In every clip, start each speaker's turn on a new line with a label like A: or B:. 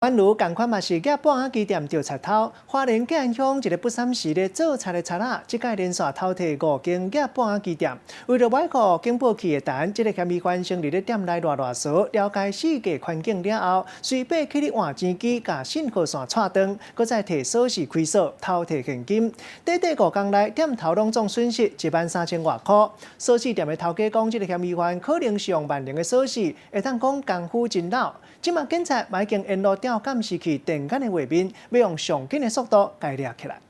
A: 宛如仝款嘛是額脯仔機店著賊偷，花蓮吉安鄉一个不三時咧做賊的賊仔，這擺連續偷提五間額脯仔機店。為著維護警報器的單，這个嫌疑犯先佇咧店內賴賴趖，了解四界環境了後，隨爬起咧換錢機，共信號線掣斷，閣再提鎖匙開鎖，偷提現金。短短5工內，店頭攏總損失1萬3千外箍。鎖匙店的頭家講，這个嫌疑犯可能是用萬能的鎖匙，會當講功夫真老。這馬警察嘛已經沿路調監視器電眼的畫面，欲用上緊的速度共掠起來。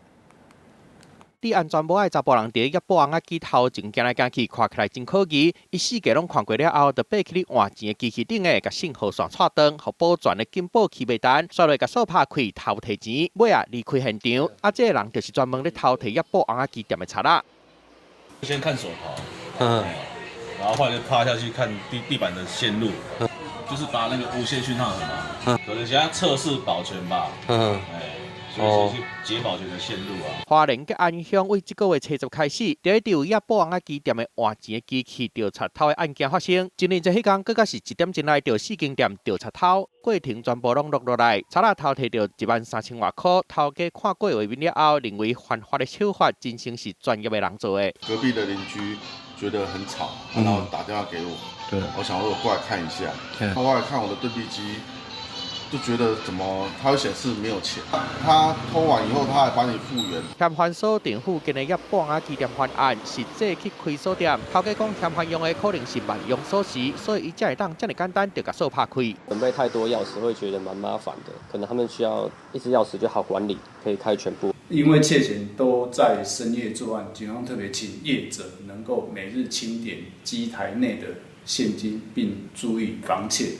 B: 戴安全帽的查埔人佇額脯仔機頭前行來行去，看起來真可疑。伊四界攏看過了後，就爬起咧換錢的機器頂下，共信號線掣斷，予保全的警報器袂彈，煞落共鎖拍開偷提錢，尾仔離開現場。啊，這个人就是專門咧偷提額脯仔機店的賊仔。
C: 先看鎖頭，然後後來就趴下去看地板的線路，就是拔那個無線訊號嘛，可能想要測試保全吧，哎，所以去解保全的線路啊。
B: 花蓮吉安鄉為這个月初十開始，佇咧佇額脯仔機店的換錢的機器著賊偷的案件發生。今年這彼工，閣較是1點鐘內著四間店著賊偷，過程全部攏錄落來。賊仔偷提著1萬3千外箍，頭家看過畫面了後，認為犯法的手法真像是專業的人做的。
D: 隔壁的鄰居覺得很吵，然後打電話給我，我想說我過來看一下，他過來看我的對幣機，就覺得怎麼它會顯示沒有錢？他偷完以後，他還幫你復原。
B: 嫌犯鎖定附近的額脯仔機店犯案，實際去開鎖店，頭家講嫌犯用的可能是萬用鎖匙，所以伊才會當遮爾簡單就共鎖拍開。
E: 準備太多鑰匙會覺得蠻麻煩的，可能他們需要一支鑰匙就好管理，可以開全部。
F: 因為竊賊都在深夜作案，警方特別請業者能夠每日清點機台內的現金，並注意防竊。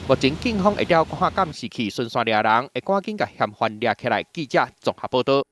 B: 目前警方會調看監視器，循線掠人，會趕緊共嫌犯掠起來。記者綜合報導。